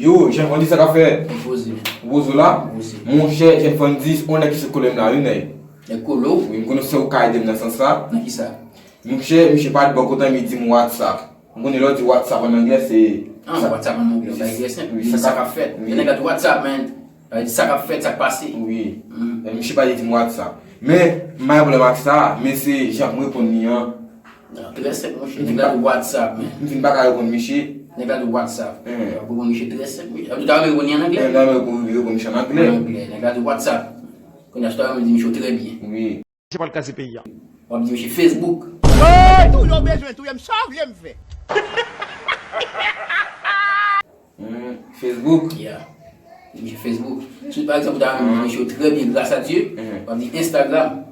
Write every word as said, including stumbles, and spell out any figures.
Yo, Jean Fondy, sa k ap fèt? Ou poze. Ou poze w la? Monchè, Jean Fondy, on nèg ki sot kole m la, wi, nèg. Nèg kole w? Wi, m konnen se ou ka ede m nan sans sa. Nan kisa? Monchè, misye pa t bò kontan, li di m WhatsApp. M konnen lè w di WhatsApp an anglè, se. Ah, WhatsApp an anglè, sa trè senp. Wi, sa k ap fèt. Wi. Nèg la di WhatsApp, man. Sa vle di sa k ap fèt, sa k pase. Wi. Misye pa t di m WhatsApp. Men, m pa gen pwoblèm ak sa, men se jan m reponn li an. Trè senp, monchè. Nèg la di WhatsApp, man. M vin pa ka reponn misye. Nèg la di WhatsApp. Ap reponn misye trè senp, wi. Ap di w ta renmen reponn li an anglè? Mwen ta renmen reponn misye an anglè. An anglè. Nèg la di WhatsApp. Kounye a, si w ta renmen di misye w trè byen. Wi. Se pa l kraze peyi a. W ap di misye Facebook. Hey, touye w bezwen touye m, sa w vle m fè? Hmm, Facebook. Yeah. Misye Facebook. Si pa egzanp, ou ta renmen di misye w trè byen, gras a Dye, w ap di Instagram.